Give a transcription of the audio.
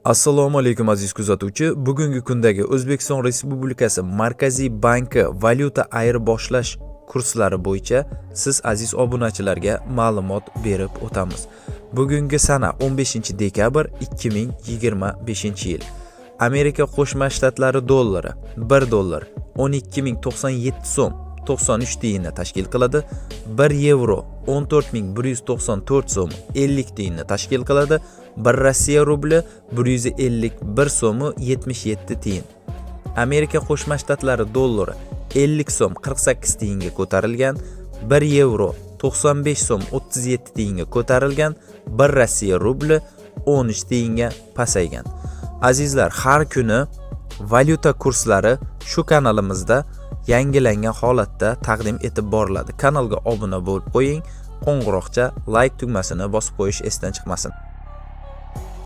Assalomu alaykum, aziz kuzatuvchi. Bugungi kundagi O'zbekiston Respublikasi Markaziy banki valyuta ayirboshlash kurslari bo'yicha siz, aziz obunachilarga ma'lumot berib o'tamiz. Bugungi sana 15 dekabr 2025 yil. Amerika Qo'shma Shtatlari dollari: 1 dollar 12 097 so'm 93 tiyinni tashkil qiladi. 1 yevro 14 194 so'm 50 tiyinni tashkil qiladi. 1 Rossiya rubli 151 so'm 77 tiyin. Amerika Qo'shma Shtatlari dollari 50 so'm 48 tiyinga ko'tarilgan. 1 yevro 95 so'm 37 tiyinga ko'tarilgan. 1 Rossiya rubli 13 tiyinga pasaygan. Azizlar, har kuni valyuta kurslari shu kanalimizda yangilangan holatda taqdim etib boriladi. Kanalga obuna bo'lib qo'ying, qo'ng'iroqcha, layk tugmasini bosib qo'yish esdan chiqmasin.